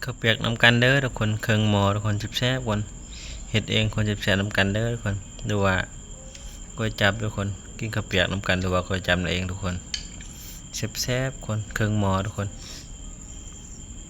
ເຂົ້າປຽກນຳກັນເດີທຸກຄົນ ເຄິ່ງໝໍ້ທຸກຄົນ ແຊບໆທຸກຄົນ ເຮັດເອງທຸກຄົນ ແຊບໆນຳກັນເດີທຸກຄົນ ຫຼືວ່າກວຍຈັບທຸກຄົນ ກິນເຂົ້າປຽກນຳກັນ ຫຼືວ່າກວຍຈັບນັ້ນເອງທຸກຄົນ ແຊບໆທຸກຄົນ ເຄິ່ງໝໍ້ທຸກຄົນ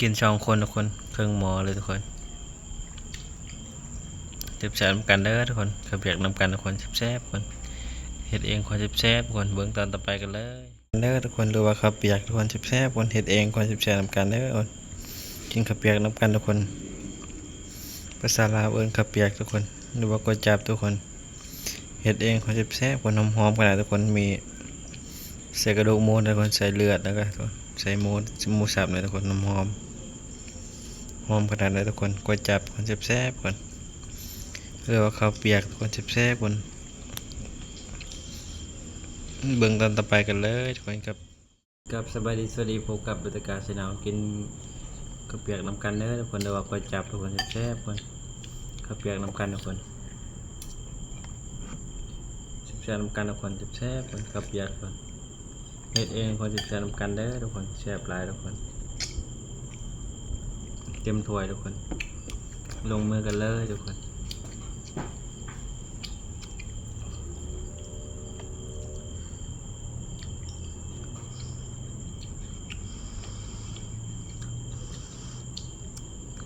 ກິນສອງຄົນທຸກຄົນ ເຄິ່ງໝໍ້ເລີຍທຸກຄົນ ແຊບໆນຳກັນເດີທຸກຄົນ ເຂົ້າປຽກນຳກັນທຸກຄົນ ແຊບໆທຸກຄົນ ເຮັດເອງທຸກຄົນ ແຊບໆທຸກຄົນ ເບິ່ງຕອນຕໍ່ໄປກັນເລີຍ. ເດີທຸກຄົນ ຫຼືວ່າເຂົ້າປຽກທຸກຄົນ ແຊບໆທຸກຄົນ ເຮັດເອງທຸກຄົນ ແຊບໆນຳກັນເດີທຸກຄົນ ກິນເຂົ້າປຽກນຳກັນທຸກຄົນ ພາສາລາວເອີ້ນເຂົ້າປຽກທຸກຄົນ ຫຼືວ່າກວຍຈັບທຸກຄົນ ເຮັດເອງທຸກຄົນ ແຊບໆທຸກຄົນ ຫອມໆຂະໜາດທຸກຄົນ ມີໃສ່ກະດູກໝູທຸກຄົນ ໃສ່ເລືອດ ແລ້ວກໍໃສ່ໝູ ໝູສັບເລີຍທຸກຄົນ ຫອມໆ ຫອມຂະໜາດໃດທຸກຄົນ ກວຍຈັບທຸກຄົນ ແຊບໆທຸກຄົນ ຫຼືວ່າເຂົ້າປຽກທຸກຄົນ ແຊບໆທຸກຄົນ ເບິ່ງຕອນຕໍ່ໄປກັນເລີຍທຸກຄົນ ຄັບ ຄັບ ສະບາຍດີ ສະຫວັດດີ ພົບກັບ ບັນຍາກາດ ແຊນແນວ ກິນເຂົ້າປຽກນຳກັນເດີທຸກຄົນ ຫຼືວ່າກວຍຈັບທຸກຄົນ ແຊບໆທຸກຄົນ ເຂົ້າປຽກນຳກັນທຸກຄົນ ແຊບໆນຳກັນທຸກຄົນ ແຊບໆທຸກຄົນ ເຂົ້າປຽກທຸກຄົນ ເຮັດເອງທຸກຄົນ ແຊບໆນຳກັນເດີທຸກຄົນ ແຊບຫຼາຍທຸກຄົນ ເຕັມຖ້ວຍທຸກຄົນ ລົງມືກັນເລີຍທຸກຄົນ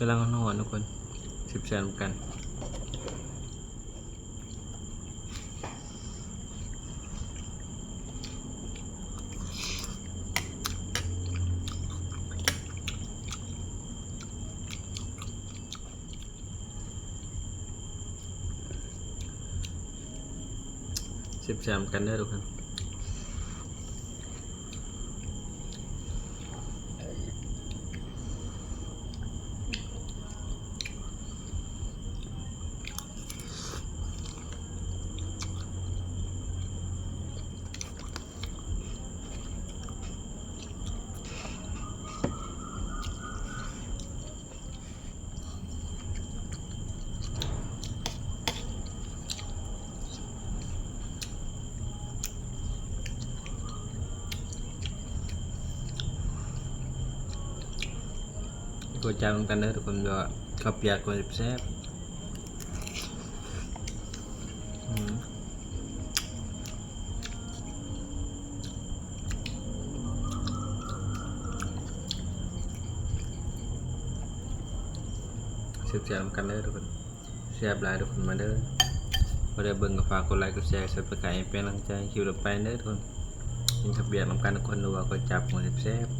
ກຳລັງຮ້ອນໆທຸກຄົນ ແຊບໆນຳກັນ. ແຊບໆນຳກັນເດີທຸກຄົນ ກວຍຈັບນຳກັນເດີທຸກຄົນ ແບບວ່າເຂົ້າປຽກກວຍແຊບໆ ອືມ ແຊບໆນຳກັນເດີທຸກຄົນ ແຊບຫຼາຍທຸກຄົນ ມາເດີ ບໍ່ໄດ້ເບິ່ງກໍຝາກກົດໄລ ກົດແຊ ກົດຊັບສະໄຄຣບ ເປັນກຳລັງໃຈຄລິບຕໍ່ໄປເດີທຸກຄົນ ກິນເຂົ້າປຽກນຳກັນທຸກຄົນ ຫຼືວ່າກວຍຈັບ ແຊບໆ.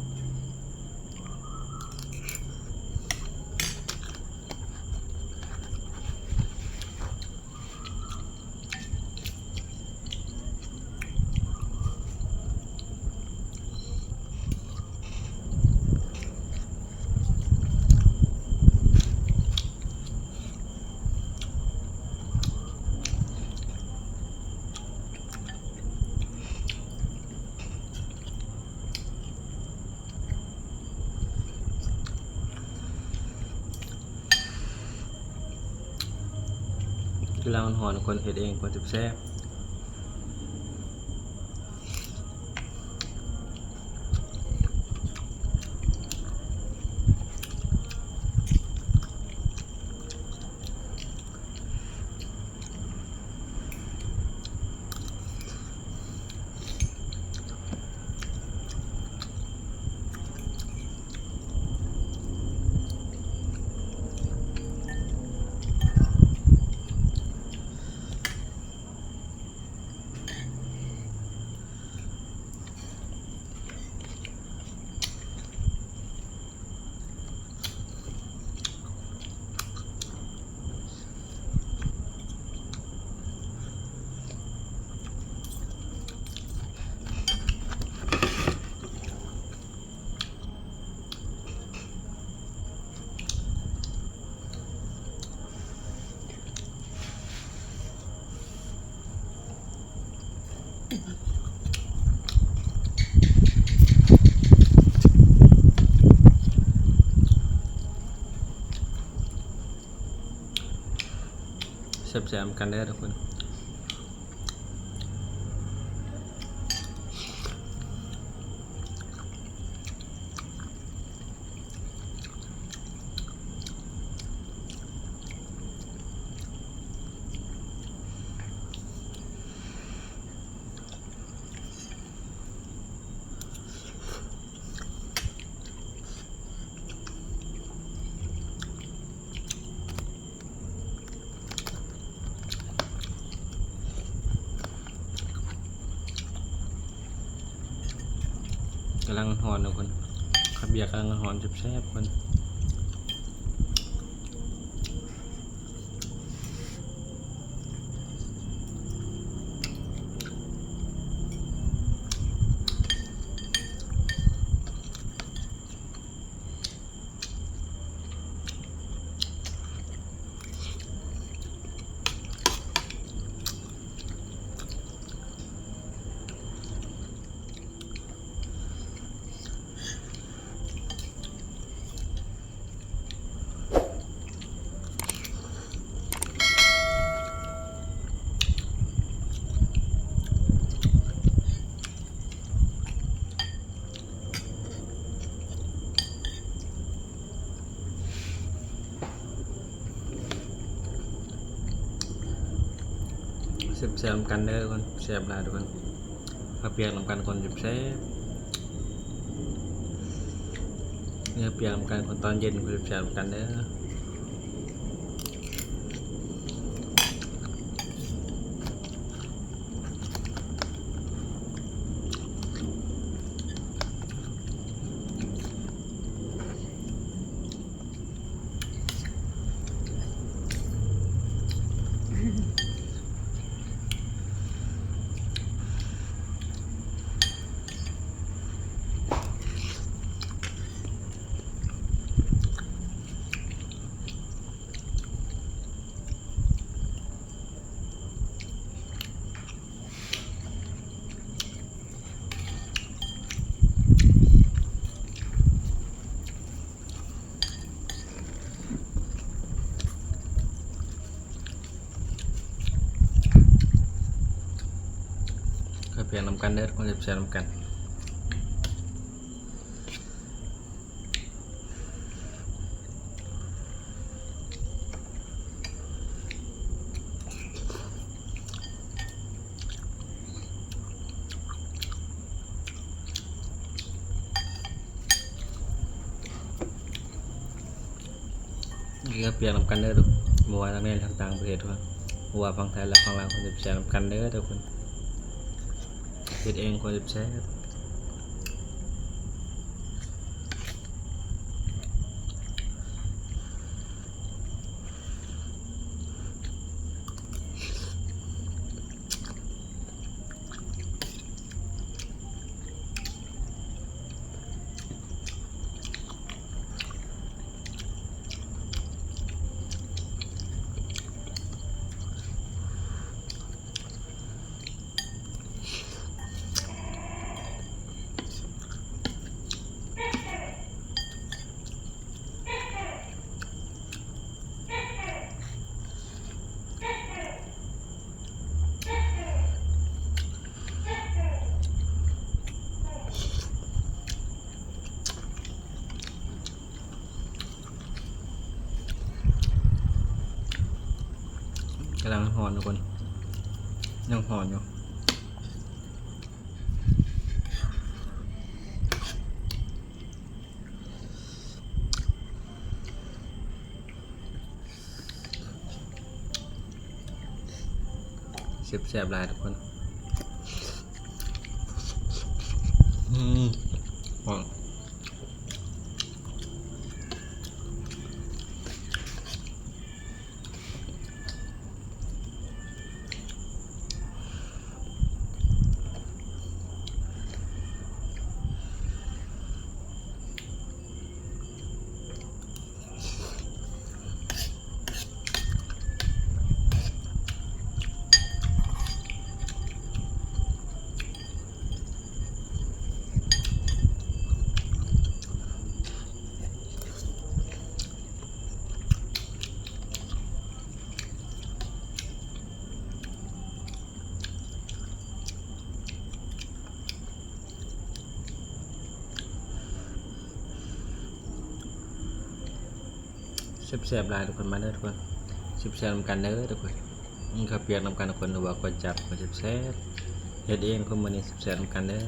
ກຳລັງຮ້ອນໆ ຄົນເຮັດເອງ ຄົນແຊບໆ. ແຊບໆນຳກັນເດີທຸກຄົນ. ກຳລັງຮ້ອນເນາະຄົນ ເຂົ້າປຽກກຳລັງຮ້ອນແຊບໆຄົນ. ແຊບໆນຳກັນເດີທຸກຄົນ ແຊບຫຼາຍທຸກຄົນ. ເຂົ້າປຽກນຳກັນຄົນແຊບໆ ເຂົ້າປຽກນຳກັນຄົນຕອນເຢັນຄົນແຊບໆນຳກັນເດີ. ເຂົ້າປຽກນຳກັນເດີ ຄົນແຊບໆນຳກັນ. ເຂົ້າປຽກນຳກັນເດີທຸກຄົນ ບໍ່ວ່າທາງໃນທາງຕ່າງປະເທດ ບໍ່ວ່າຝັ່ງໄທແລະຝັ່ງລາວ ຄົນແຊບໆນຳກັນເດີທຸກຄົນ. ເຮັດເອງຄົນແຊບໆ. ກຳລັງຮ້ອນທຸກຄົນ ຍັງຮ້ອນຢູ່. ແຊບໆຫຼາຍທຸກຄົນ. ອືມ ຫອມ. ແຊບໆຫຼາຍທຸກຄົນ ມາເດີທຸກຄົນ ແຊບໆນຳກັນເດີທຸກຄົນ. ກິນເຂົ້າປຽກນຳກັນທຸກຄົນ ຫຼືວ່າກວຍຈັບ ແຊບໆ ເຮັດເອງທຸກຄົນ ມື້ນີ້ແຊບໆນຳກັນເດີ. ແ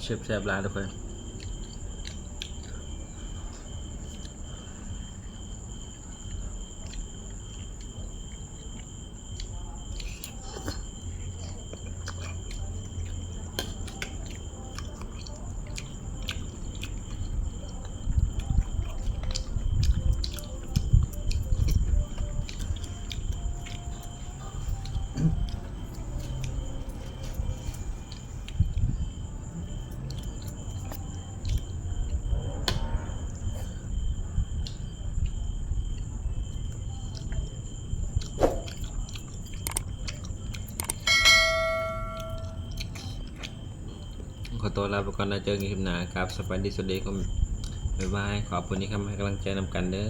ແຊບໆຫຼາຍທຸກຄົນ. ຂໍຕົວລາໄປກ່ອນນະ ເຈີກັນຄລິບໜ້າ. ກາບສະບາຍດີ ສະຫວັດດີ ບາຍບາຍ. ຂອບຄຸນທີ່ເຂົ້າມາໃຫ້ກຳລັງໃຈນຳກັນເດີ.